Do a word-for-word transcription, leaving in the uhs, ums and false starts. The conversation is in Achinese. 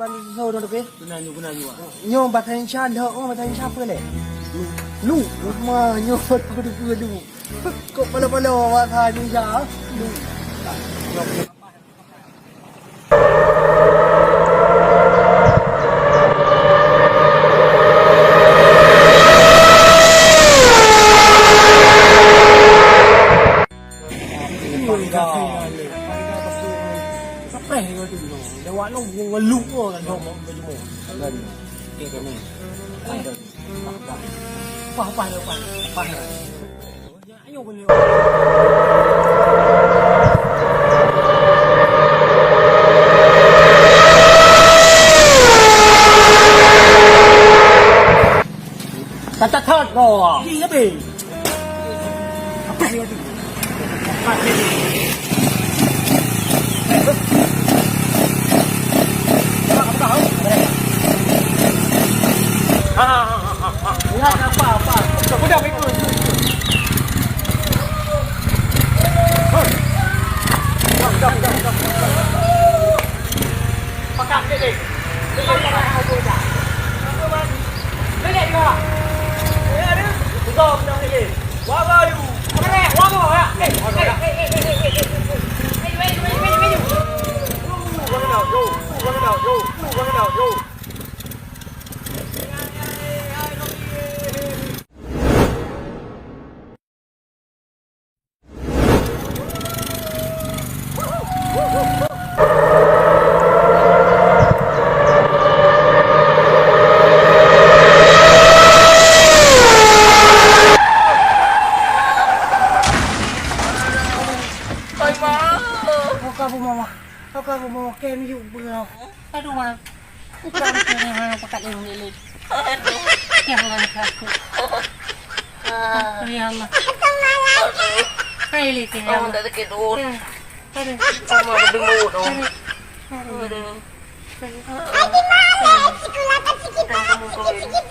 Ban soe dong, Teungku? Keunan nyoe, keunan nyoe. Nyoe bahasa Indonesia lhok, oh, bahasa Indonesia apa lé? Lu. Lu. Ma, nyoe apa tu, lu? Kok pala-pala bahasa Indonesia, ah? Lu. Sampai ke tu, lewat lu, ngeluk kan, dong, baju. Oke, kami. Pah, pah, pah, pah. Ayo, boleh. Tatat hot ko. Di habis. Apa dia tu? Ha, ha, ha, ha, ha. Ya, apa, apa? Udah, ikut. Hei. Dah, dah, dah, dah. Pakak sikit, Dek. Sikit, pakak. Sikit, Dek, dua. Ya, ada. Tiga, tiga, sikit. Wah, wah, yu. Wah, wah, ya. Eh, eh, eh, eh. Maju, maju, maju, maju, maju. Wah, wah, yu. Wah, wah, yu. Wah, wah, yu. Oi, Ma! Ho ka bumoe, Ma. Ho ka bumoe, kém yue beuh. Aduh, Ma. Bukan kena hang pakat ilmu lilin. Aduh. Ya Allah, aku. Ah. Ya Allah. Aduh. Hai, lilin, ya Allah. Oh, tak sakit, oh. Ya. Aduh. Oh, Ma, lebih mau, oh. Aduh. Aduh. Aduh. Aduh. Aduh. Kamu kau ini.